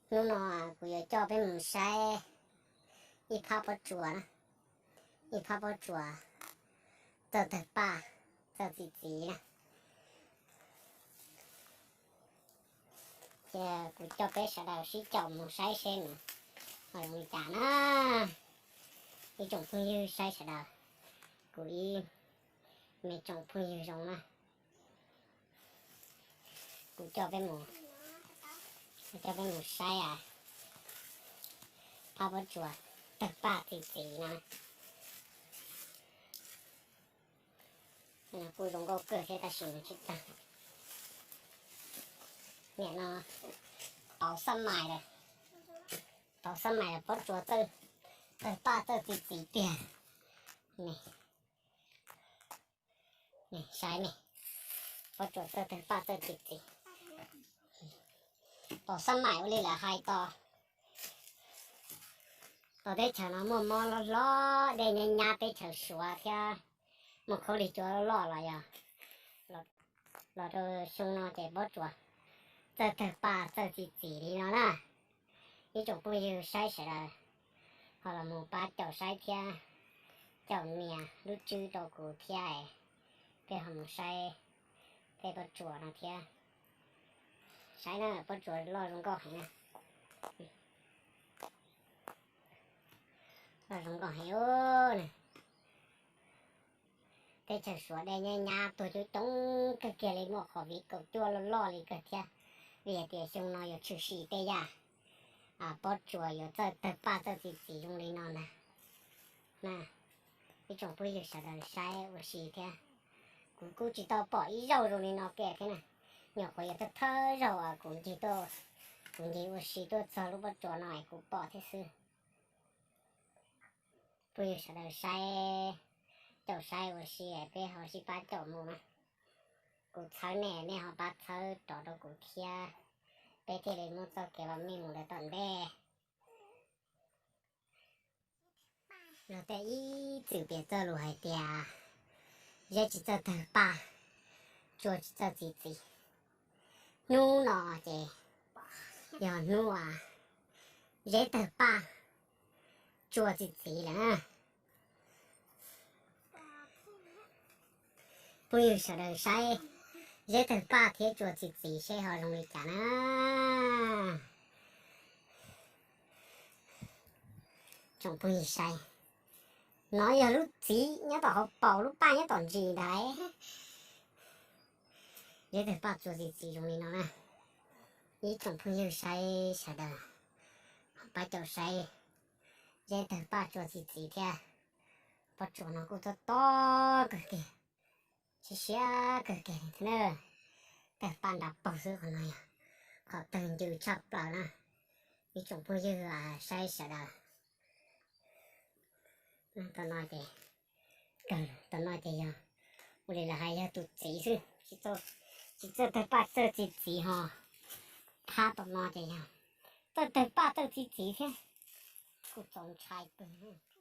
Hnub no kuv yuav coj peb mus saib ib phab pob tsuas na, ib phab pob tsuas txawj tawg paj, txawj txi txiv na. Ces kuv coj peb sawv daws sib caum mus saib seb nws ho zoo li cas na. Ib tsoom phooj ywg saib sawv daws, kuv ib me tsoom phooj ywg zoo na, kuv coj peb mus, coj peb mus saib phab pob tsuas tawg paj txi txiv no. Kuj zoo nkauj kawg thiab tab sis nws tsis tawg. Niam no tau xab mais lawm, tau xab mais lawm pob tsuas txawj tawg paj txawj txi txiv tiag. Saib ne, pob tsuas txawj tawg paj txawj txi txiv. Tau xab mais ua li lawv hais tau, tau teb chaws no muaj mob hlob hlob dej nyab nyab teb chaws Suav thiab muaj khaub lig cua loj loj los yog los rau xyoo no ces pob tsuas txawj tawg paj txawj txi txiv li no na. Ib tsoom phooj ywg saib sawv daws ho los mus pab caum saib thiab, caum nias lub tswb rau kuv thiab, peb ho mus saib tej pob tsuas no thiab. Saib na, pob tsuas loj zoo nkauj heev na, loj zoo nkauj heev na. Teb chaws Suav dej nyab nyab tuag coob coob kawg kiag li, muaj qhov viv kaum cuaj loj loj li kawg thiab, vim hais tias xyoo no yuav tshwm sim tej yam pob tsuas yuav txawj tawg paj txawj txi txiv zoo li no ntag. Ib tsoom phooj ywg sawv daws saib ua si thiab, kuv kuj tsis tau pom ib zaug zoo li no kiag thiab na. Nyuam qhuav yog thawj thawj zaug kuv ncig tuaj, kuv ncig ua si tuaj txog lub pob tsuas no es kuv pom thiab xwb. Phooj ywg sawv daws saib, caum saib ua si, peb ho sib pab caum mus na. Kuv txhawb nej, nej ho pab txhawb rov rau kuv thiab, peb thiaj li muaj txoj kev vam meej mus rau tom ntej. Los tej ib txwm piav txoj lus hais tias, zeb tsis txawj tawg paj, tsua tsis txawj txi txiv. Hnub no ces yog hnub zeb tawg paj, tsua txi txiv lawm. Phooj ywg sawv daws saib, zeb tawg paj thiab tsua txi txiv seb ho zoo li cas na. Tsoom phooj ywg saib, no yog lub txiv nyob tom hauv paus, lub paj nyob tom ntsis ntag. Zeb tawg paj tsua txi txiv zoo li no na. Ib tsoom phooj ywg saib sawv daws, pab caum saib, zeb tawg paj tsua txi txiv thiab. Pob tsuas no kuj tob tob kawg kiag, siab siab kawg kiag li thiab na. Tawg paj nrad paug xwb, qhov no yog qhov tawg ncw tshaj plaws na. Ib tsoom phooj ywg saib sawv daws, tom no ces, tom no ces yog ua li lawv hais yog tus txiv xwb, tsis txawj tawg paj txawj txi txiv ho. Phab tom no ces yog txawj tawg paj txawj txi txiv thiab, kuj txaus ntshai kawg.